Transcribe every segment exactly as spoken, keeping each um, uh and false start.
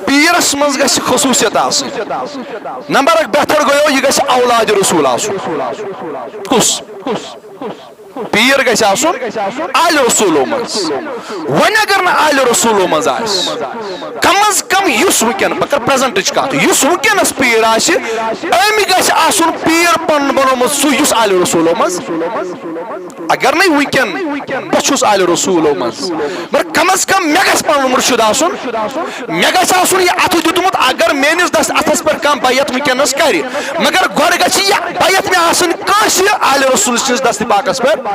پیٖرس منٛز گژھِ خصوٗصیت آسٕنۍ۔ نمبر اکھ بہتر گوٚو، یہِ گژھِ اولاد رسول آسُن۔ کُس؟ پیٖر گژھِ آسُن آلِ رسولو منٛز۔ وۄنۍ اگر نہٕ آلِ رسولو منٛز آسہِ، کم از کم یُس وٕنکیٚن، بہٕ کرٕ پریزنٹٕچ کتھ، یُس وٕنکیٚنس پیٖر آسہِ، أمۍ گژھِ آسُن پیٖر پنُن بنومُت سُہ، یُس آلِ رسولو منٛز۔ اگر نہٕ وٕنکیٚن بہٕ چھُس آلِ رسولو منٛز، مگر کم از کم مےٚ گژھِ پنُن مُرشِد آسُن، مےٚ گژھِ آسُن یہِ اَتھٕ دیُتمُت، اگر میٲنِس دست اتھس پٮ۪ٹھ کانٛہہ بیعت وٕنکیٚنس کرِ، مگر گۄڈٕ گژھِ یہِ بیعت مےٚ آسٕنۍ کٲنٛسہِ آلِ رسول سٕنٛدِس دستِ پاکس پٮ۪ٹھ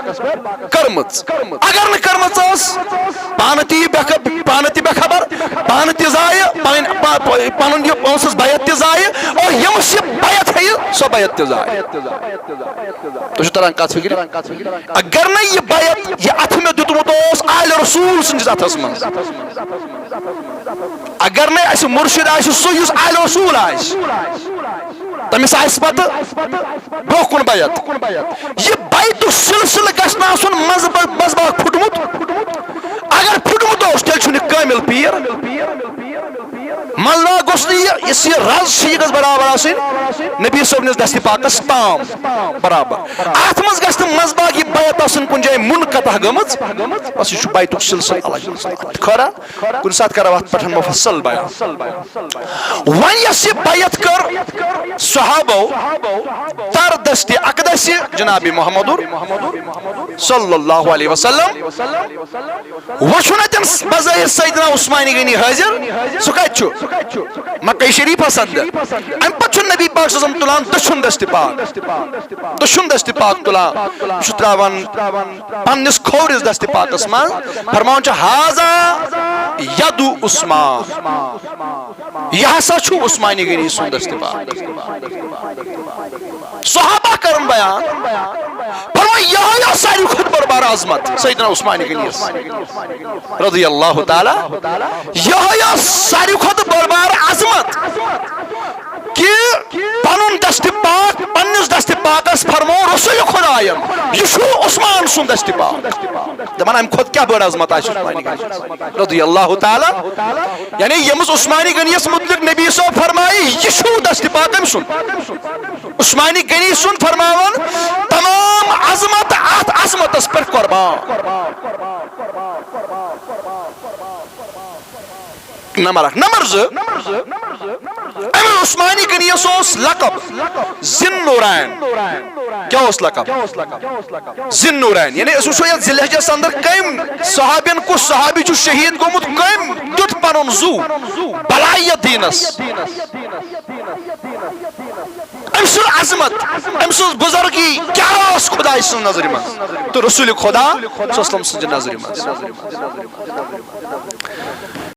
کٔرمٕژ۔ اگر نہٕ کٔرمٕژ ٲس، پانہٕ تہِ یہِ بے خب-، پانہٕ تہِ بے خبر، پانہٕ تہِ ضایع، پن-، پا-، پا-، پنُن یہِ اوسُس بیعت تہِ ضایع، اور ییٚمِس یہِ بیعت ہیٚیہِ، سۄ بیعت تہِ ضایع۔ تُہۍ چھِو تران کتھ فِکرِ؟ اگر نہٕ یہِ بیعت، یہِ اتھٕ مےٚ دیُتمُت اوس آلِ رسول سٕنٛدِس اتھس منٛز، اگر نہٕ اسہِ مُرشِد آسہِ سُہ یُس آلِ رسول آسہِ، تٔمِس آسہِ پتہٕ برونٛہہ کُن بیعت۔ یہِ بیعتُک سلسلہٕ گژھِ نہٕ آسُن منٛزٕ منٛزباگ پھُٹمُت۔ اگر پھُٹمُت اوس، تیٚلہِ چھُنہٕ یہِ کٲمِل پیٖر۔ منٛزباگ گوٚژھ نہٕ یہِ، یُس یہِ رز چھِ، یہِ گٔژھ برابر آسٕنۍ نبی صٲبنِس دستِ پاکس تام برابر۔ اتھ منٛز گژھِ نہٕ منٛزباگ یہِ بیعت آسٕنۍ کُنہِ جایہِ منقطع گٔمٕژ۔ بس، یہِ چھُ بیعتُک سلسلہٕ الگ۔ خٲرا؟ کُنہِ ساتہٕ کرو اتھ پٮ۪ٹھ مفصل بیان۔ وۄنۍ یۄس یہِ بیعت کٔر صحابو در دستِ اقدس جناب محمد صلی اللہ علیہ وسلم، وۄنۍ چھُنہٕ تِم بظٲہر سیدنا عثمان غنی حٲضِر، سُہ کتہِ چھُ؟ مکہ شریفس اندر۔ امہِ پتہٕ چھُ نبی پاک صلی اللہ علیہ وسلم تُلان دٔچھُن دستِ پاک، دٔچھُن دستِ پاک تُلان، یہِ چھُ تراوان پننِس کھوورِس دستِ پاکس منٛز، فرماوان چھُ، "ھذا ید عثمان"۔ یہِ ہسا چھُ عثمان غنی سُنٛد دستِ پاک۔ صحابہ کرن بیان، فرماوان، یِہوٚے ٲس ساروی کھۄتہٕ بٔڑ بار عظمت سیدنا عثمان غنیس رضی اللہ تعالیٰ۔ یِہوٚے ٲس ساروی کھۄتہٕ بٔڑ بار عظمت۔ کہ پنُن دستِ پاک، پننِس دستِ پاکس فرموو رسول خداین، یہِ چھُ عثمان سُنٛد دستِ پاک۔ دپان، امہِ کھۄتہٕ کیٛاہ بٔڑ عظمت آسہِ عثمان غنی رضی اللہ تعالیٰ؟ یعنی ییٚمِس عثمان غنیس متعلق نبی صٲب فرمایہِ، یہِ چھُ دستِ پاک أمۍ سُنٛد۔ عثمان غنی سُنٛد فرماوان، تمام عظمت اتھ عظمتس پٮ۪ٹھ قربان۔ نمبر اکھ۔ نمبر زٕ، امہِ عثمانِ غنیس اوس لقب ذی النورین۔ کیٛاہ اوس لقب؟ ذی النورین۔ یعنی أسۍ وٕچھو یتھ ذی الحجس اندر کٔمۍ صحابین، کُس صحابی چھُ شہید گوٚمُت، کٔمۍ دیُت پنُن زُو بلایت دینس۔ أمۍ سٕنٛز عظمت، أمۍ سٕنٛز بزرگی کیٛاہ ٲس خدایہِ سٕنٛز نظرِ منٛز تہٕ رسول خدا صلی اللہ علیہ وسلم سٕنٛزِ نظرِ منٛز؟